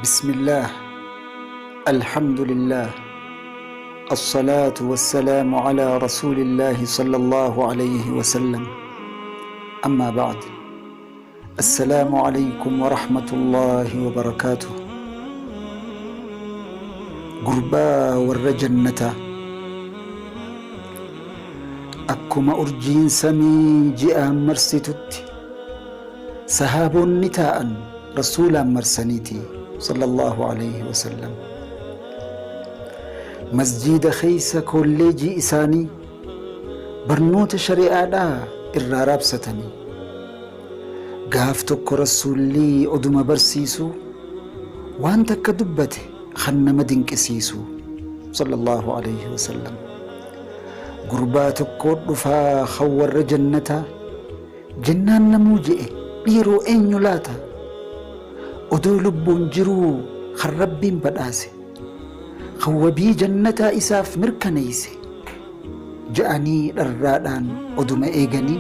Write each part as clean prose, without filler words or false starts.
Bismillaah, Alhamdulillaah, Assalaatu wassalamu ala Rasuulillaahi sallallahu alayhi wa sallam. Ammaa ba'd. Assalaamu alaykum wa rahmatullaahi wa barakaatuh. Gurbaa warra jannataa. Akkuma urjiin samii ji'aan marsitutti sahaaboonni taa'an Rasuulaan marsaniiti sallallahu alayhi wasallam. Masjiida keessa koolleejii isaanii barnoota shari'aadhaa irraa raabsatanii. Gaaf tokko Rasuulli oduma barsiisuu waan takka dubbate kan nama dinqisiisu sallallahu alayhi wasallam. Gurbaa tokkoo dhufaa kan warra jannataa jennaan namuu je'e dhiiroo eenyu laata? Odoo lubbuun jiruu kan Rabbiin badhaase, kan wabii jannataa isaaf mirkaneeyse ja'anii dharraadhaan oduma eeganii,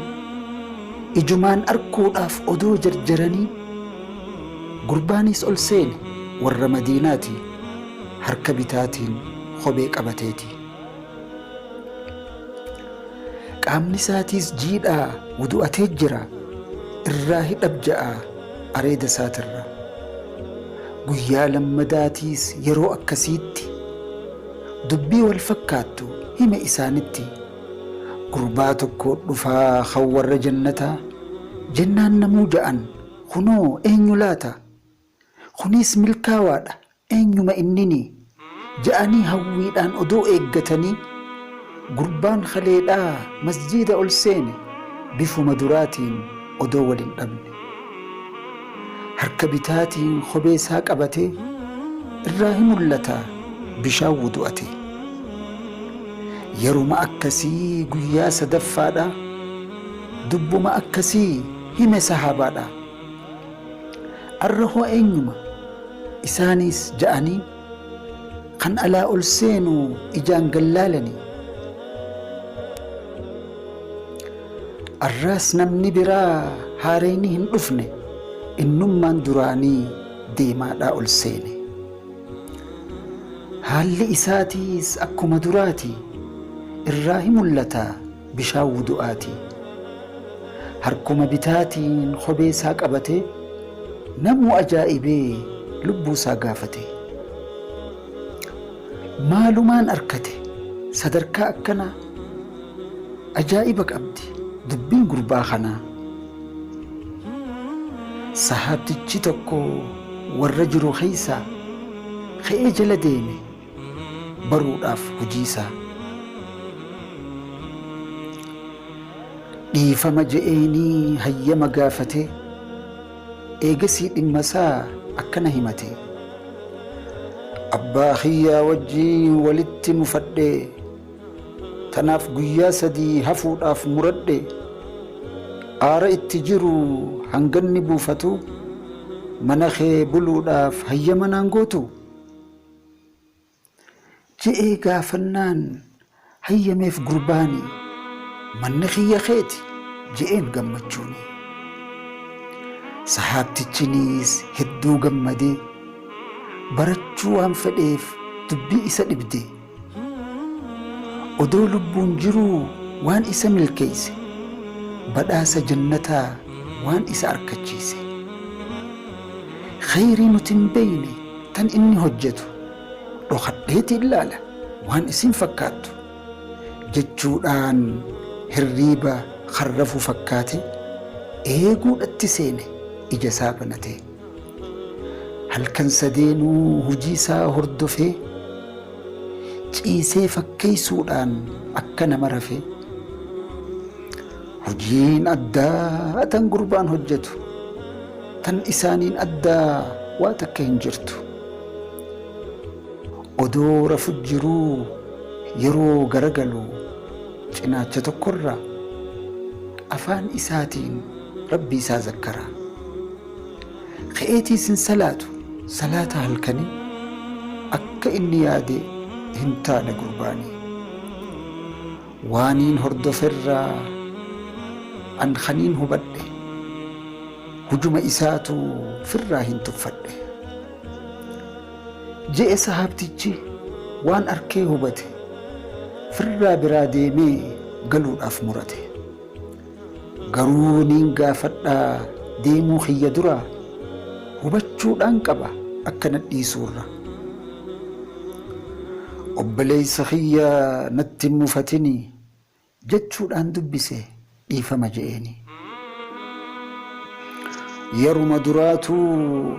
ijumaan arkuudhaaf odoo jarjaranii, gurbaanis ol seene warra Madiinaati harka bitaatiin kophee qabateeti. Qaamni isaatiis jiidhaa wudu'atee jira, irraa hidhabja'a areeda isaatirra. Guyyaa lammadaatiis yeroo akkasiitti dubbii wal fakkaattu hime isaanitti. Gurbaa tokko dhufaa kan warra jannataa jennaan namuu ja'an kunoo eenyu laata? Kuniis milkaawaadha eenyuma innini? Ja'anii hawwiidhaan odoo eeggatanii, gurbaan khaleedhaa masjiida ol seene bifuma duraatiin odoo wal hin dhabne. Harka bitaatiin kophee isaa qabatee irraa hi mul'ata bishaan wudu'ate. Yeruma akkasii guyyaa sadaffaadhaa dubbuma akkasii hime sahaabaadhaa. Arra hoo eenyuma? Isaaniis ja'anii kan alaa ol seenu ijaan gallaalanii. Arraas namni biraa haareyni hin dhufne innummaan duraanii deemaadhaa ol seene. Haalli isaatiis akkuma duraati irraa hi mul'ata bishaan wudu'aati. Harkuma bitaatiin kophee isaa qabatee namuu ajaa'ibee lubbuu isaa gaafate. Maalumaan arkate sadarkaa akkanaa? Ajaa'iba qabdi dubbiin gurbaa kanaa. Sahaabtichi tokko warra jiru keessaa ka'ee jala deeme baruudhaaf hojii isaa. Dhiifama je'eenii hayyama gaafatee eegasii dhimma isaa akkana himate. Abbaa kiyyaa wajjiin walitti mufadhee tanaaf guyyaa 3 hafuudhaaf muradhe. Aara itti jiru hanganni buufatu mana kee buluudhaaf hayyama naan gootuu? Je'ee gaafannaan hayyameef gurbaani manni kiyya keeti je'een gammachuuni. Sahaabtichiniis hedduu gammadee barachuu waan fedheef dubbii isa dhibde. Odoo lubbuun jiruu waan isa milkeeyse, badhaasa jannataa waan isa arkachiise. Kheyrii nuti hin beeyne tan inni hojjatu dhokadheetiin laala waan isiin fakkaattu jechuudhaan hirriiba kan rafu fakkaatee eeguudhatti seene ija isaa banatee. Halkan sadeenuu hujii isaa hordofee ciisee fakkeessuudhaan akka nama rafee. Hojiin addaa tan gurbaan hojjatu tan isaaniin addaa waa takka hin jirtu. Odoo rafu jiruu yeroo garagalu cinaacha tokkorraa afaan isaatiin Rabbii isaa zakkara. Ka'eetiis hin salaatu salaata halkanii akka inni yaade hin taane gurbaanii. Waaniin hordoferraa an khaniin hubadhe hujuma isaatu firraa hin tuffadhe. Je'e sahaabtichi waan arkee hubate. Firraa biraa deemee galuudhaaf murate. Garuu niin gaafadhaa deemuu kiyya dura hubachuudhaan qaba akka na dhiisuurra. Obboleessa kiyya natti hin mufatini jechuudhaan dubbise dhiifama je'eeni. Yeruma duraatuu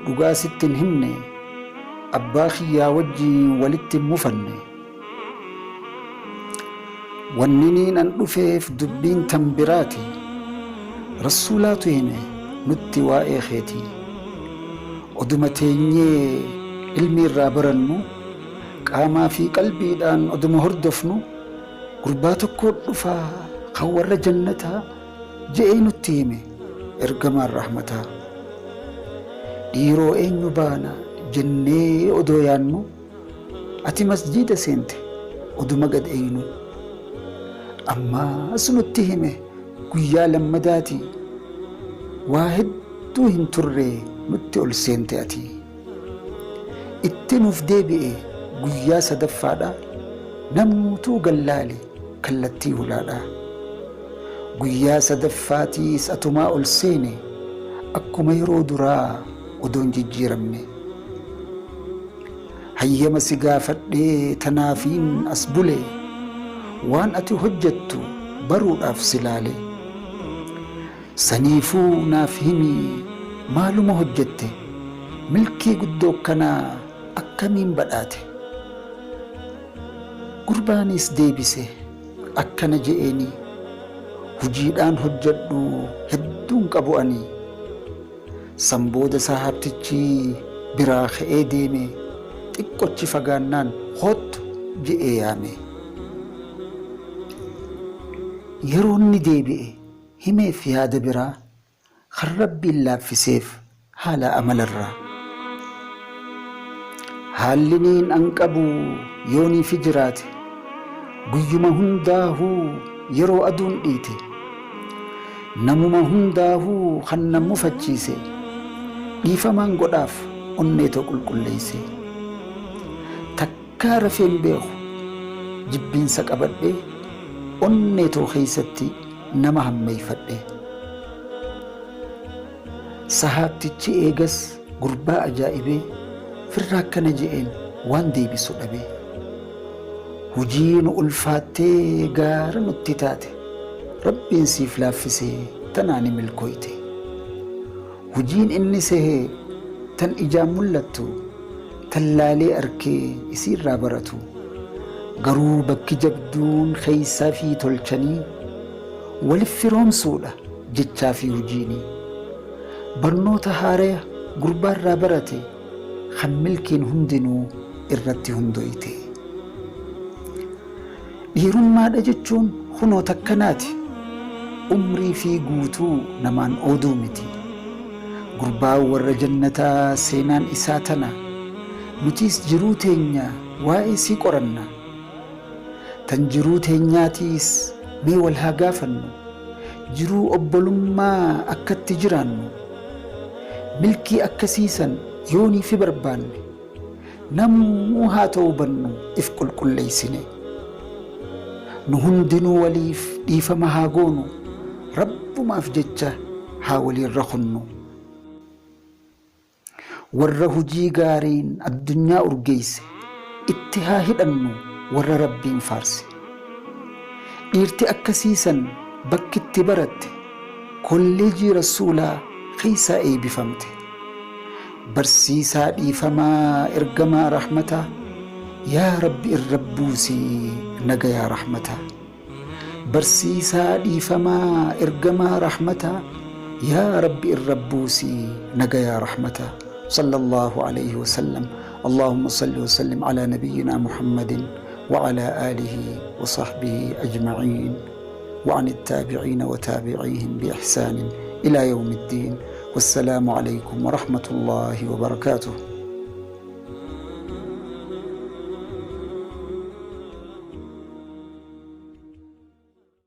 dhugaa sitti hin himne, abbaa kiyyaa wajjiin walitti hin mufanne. Wanniniin an dhufeef dubbiin tan biraati, Rassuulaatu hime nutti waa'ee keetii. Oduma teenyee ilmii irraa barannu, qaamaa fi qalbiidhaan oduma hordofnu, gurbaa tokkoo dhufaa kan warra jannataa je'ee nutti hime ergamaan rahmataa. Dhiiroo eenyu baana jennee odoo yaannu, ati masjiida seente oduma gad eeynu. Ammaas nutti hime guyyaa lammadaati, waa hedduu hin turre nutti ol seente ati. Itti nuuf deebi'e guyyaa sadaffaadha, namuutuu gallaale kallattii hulaadha. Guyyaa sadaffaatiis atumaa ol seene akkuma yeroo duraa odoon jijjiiramne. Hayyama si gaafadhee tanaafiin as bule, waan ati hojjettu baruudhaaf si laale. Saniifuu naaf himi maaluma hojjette, milkii guddoo akkanaa akkamiin badhaate? Gurbaanis deebise akkana je'eeni, hujiidhaan hojjedhu hedduun qabu ani. San booda sahaabtichi biraa ka'ee deeme, xiqqochi fagaannaan koottu je'ee yaame. Yeroo inni deebi'e himeef yaada biraa kan Rabbiin laaffiseef haala amalarraa. Haalliniin an qabu yooniifi jiraate, guyyuma hundaahuu yeroo aduun dhiite, namuma hundaahuu kan na mufachiise, dhiifamaan godhaaf onnee too qulqulleessee. Takkaa rafee hin beeku jibbiinsa qabadhee, onnee too keessatti nama hammeeyfadhee. Sahaabtichi eegas gurbaa ajaa'ibee, firra akkana je'een waan deebisu dhabee. Hujii nu ulfaattee gaara nutti taate, Rabbiin siif laaffisee tanaani milkooyte. Hujiin inni sehe tan ijaan mul'attu, tan laalee arkee isiirraa baratu. Garuu bakki jabduun keeysaa fi tolchanii, walif firoomsuudha jechaa fi hujiini. Barnoota haaraya gurbaarraa barate, kan milkiin hundinuu irratti hundoyte. Dhiirummaadha jechuun kunoo takkanaati, umrii fi guutuu namaan ooduu miti. Gurbaan warra jannataa seenaan isaa tana, nutiis jiruu teenya waa'ee sii qoranna. Tan jiruu teenyaatiis mee wal haa gaafannu, jiruu obbolummaa akkatti jiraannu. Milkii akkasii san yoonii fi barbaanne, namuu haa tawbannu if qulqulleeysine. Nu hundinuu waliif dhiifama haa goonu, Rabbumaaf jecha haa waliin rakhunnu. Warra hujii gaariin addunyaa urgeeyse, itti haa hidhannu warra Rabbiin faarse. Dhiirti akkasii san bakki itti baratte, kolleejii Rassuulaa keeysaa eeybifamte. Barsiisaa dhiifamaa ergamaa rahmataa, yaa Rabbi irra buusi nagayaa rahmataa. Barsiisaa dhiifamaa ergamaa rahmataa, yaa Rabbi irra buusi nagayaa rahmataa. Sallallahu alayhi wa sallam. Allahumma salli wa sallim ala nabiyyina Muhammadin wa ala alihi wa sahbihi ajma'iin wa an ittaabi'iina wa taabi'iihim bi ihsaanin ila yawmi ddiin. Wassalaamu alaykum wa rahmatullahi wa barakaatuh.